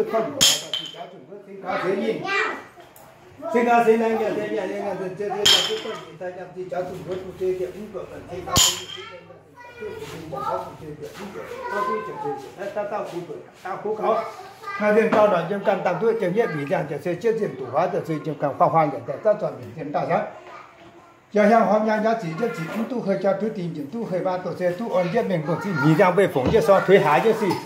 duqv torngv, cing gaax seix nyingh, cing gaax seix naaiv nyanc, nyanc, nyanc, nyanc, cing gaax seix nyingh, cing gaax seix nyingh, cing gaax seix nyingh, Naaiv zinh dauh naaic yiem ganh dangh duqv jiem yietv mbic nziang, jiem se jienv zinh duqv huaav, jiem se jiem ganh huaang-huaang nyanc daaih, zauv zuangx mbic nziang daaih hnangv. Jauv hiaang horpc nyaanh nyaah zic jienv zic mv duqv hei jauv, duqv dingh njiec duqv hei maa, doqc se duqv orn jienv mengh mbuo zinh mbic nziang weih fongc jienv sorng tuix haaix jienv sic.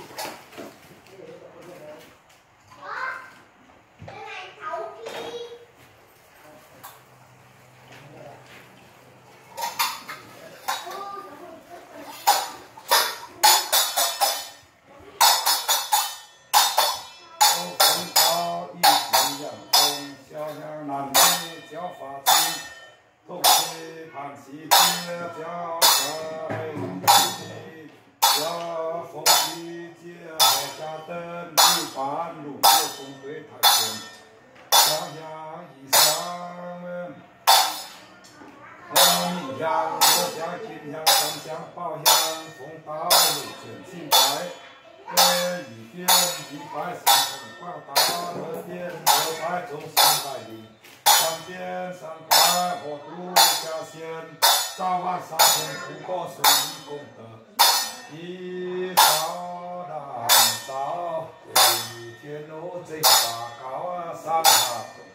Fongx dau i fungx yangh fongx, siau hnyangx naanc nyei ziouv faaux cing, tongv cui paanc sic jiex ziouv, ziouv fongx jiex ziouv, horc jaa deix duqv baanv lungh duqv fungx dueiv taaix zienx, siau hnyangx i siangx, mingh hiaang, siangx qin hiaang, siangx baauh hiaang, fongx dau luoqc zienc cing daaix, yie fien yie faix siangx fongx guangv dau, loz dien loz faix zong siangx daaih lingc, siangx dien siangx daaix horc duqv jaa sien, zaauv waac siangx fongx kuv gorngv sung yie gong deix, yie zaux ndaangc zaux, yie fien loz zengc daaih gaux siangx haav dongh,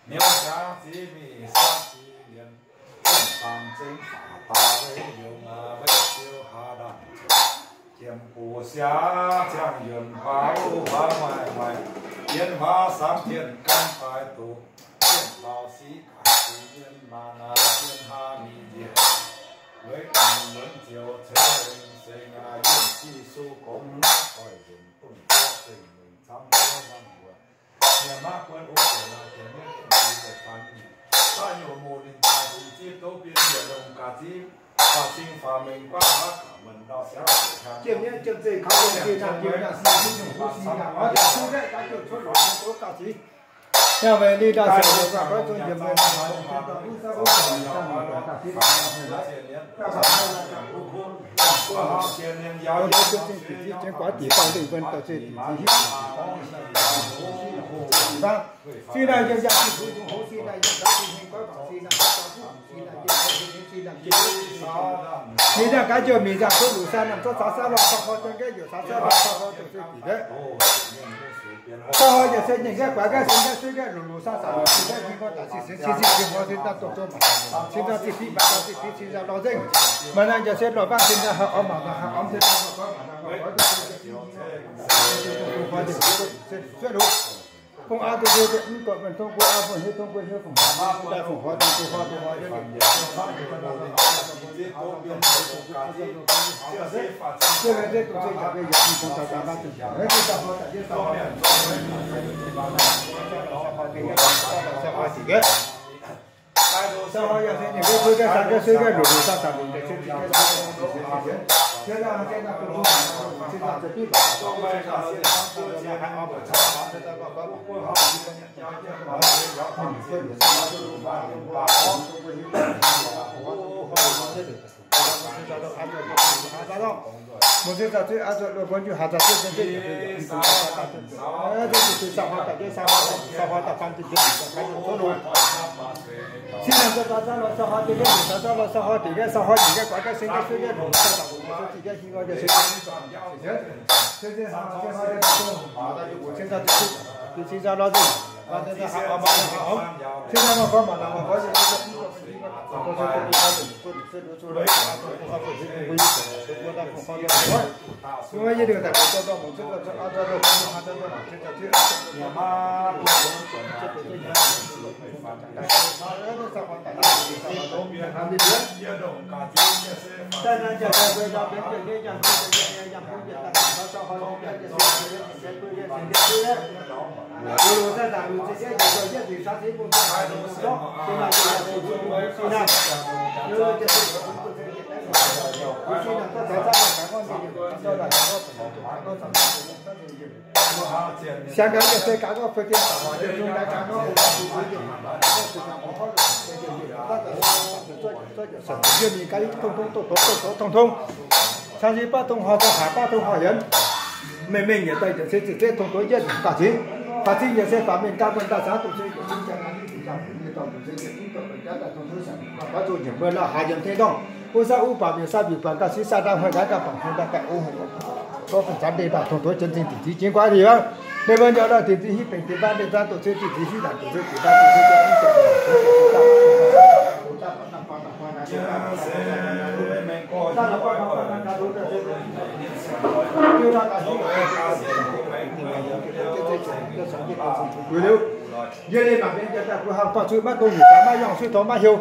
miuc jaax ziqc mingh siangx ziqc mienh, zengc zaangc zengc faaux daaih weic liouh ngaac weic siou haav ndaangc, jiem buoz siangx ziangh yuonc faaux huaav maaih maaih, yien huaav samv tien gan daaih doqc, jiem faaux siqv gaax siqv mienh maah naaic, yien haav mingh njiec, weic dangh muonz ziouc ceix seng aac, yiem siqv suv gomv naaiv doic nzunc dongh gorqv zengc mengh camv mbuo mangc mbuo, mienh maiv buonv o ziouc naaic ziouc mienh dongh ziqc deix faan nyeic, daaih nyouc moc ninh daaih siqv zipv dov bienh yietc longc gaax zipv, faaux cing faaux mengh guaav haav gaax meih ndau siangv ziouc hiaang jiem nyei jiem zeiz kaux yiem zinh naamh yiem yaac siqv zipv nyungc huv siqv yaac oix daaih duqv gaeqv gaax ziouc cuotv longc mengh dov gaax siqv. Yangh weic ninh ndau siangv ziouc gaax goiv zunc yiemc mengh daaih, daaih huv saauv wuov daaih daaih zipv daaih hnoi laaix, daaih baac hnoi laaix, Zinh ziqc ziex guaax diqc baamh lingh wuon dauh zueih diqc ziex hiuv daaih, sin naaic yiem yangh zinh huv nyungc hoz, sin naaic yiem gaax zinh hmien goiv baac, sin naaic yiem gaax zinh hmien, sin naaic yiem gaax zinh hmien, sin naaic yiem gaax zinh hmien, sin naaic yiem gaax zinh hmien, sin naaic gaax jouh mingh nzangc zouv luqc saah, namh zorqv caux saah lorh caux hor, jang gaeqv youc caux saah lorh caux hor, douc se diqc gaeqv. Caux hor yaac se nyeic gaeqv guaax gaeqv, sen gaeqv suiv gaeqv, luqc luqc saah saah luqc sin gaeqv, jing gorngv daaih sin sienx sin sienx jiex hmor sin daaih dongh zouv maac, sin daaih zinh fiqv maac daaih zinh fiqv, sin daaih lorh nzengc. Maaih naaic yaac se lorh mangv sin daaih haih ormx maac daaih haih ormx, sin daaih lorh gorngv maac daaih lorh gorngv, sueih luqc. Bung aa, duqv se mv gorqv mienh tong guei aa, bung hiuv tong guei hiuv, fongc daaih fongc hoi daaih, duqv hoi duqv hoi, Sau hnoi yaac se nyeic gaeqv, kuv gaeqv, saam gaeqv, sueih gaeqv, luoqc luoqc saah saah luoqc, Siang gaax yie se gaax gorngv fei jienv yie mingh gaax tong tong doqc doqc doqc tong tong. Cang sin baav tong horc, cang haaix baav tong horc yienx. Mengh mengh yietc daaih yietc se ziec zeiv tong doqc yietv daaih zingx. Baac zingh yietc se baac mengh gaax mbuo daaih cangv dongh se yietc zingh ziangh naaiv mv baac dorh nzuonx se yietc mv dorh nzuonx jaav daaih tong tong siangx baav zoux nyiemc mbuo lauh haaix yiem tengx ndorngh. Wuov saauv uv baac mienh saah mbic buatc gauh siqv saah ndau hnoi gaax gauh bangc hmien daaih baeqc ong haic. Gorngv fun-zanv ndeic-ndaangc tong doqc jien zingh dingc ziex jienv guaav ndie. Mengh mbuo njoux lauh dingc ziex hiv benx diex baav ndeic-ndaangc doqc se dingc ziex hiv ndaangc doqc se dingc baav dingc ziex hiv ndaangc doqc se Liuz, yie liemh mangc mienh jiex daaih bun hnangv baac zuqc maiv dongh nyungc daaih maiv yangh suiv torngx maiv heuc.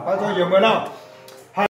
Baac zuqc yiem mbuo nor.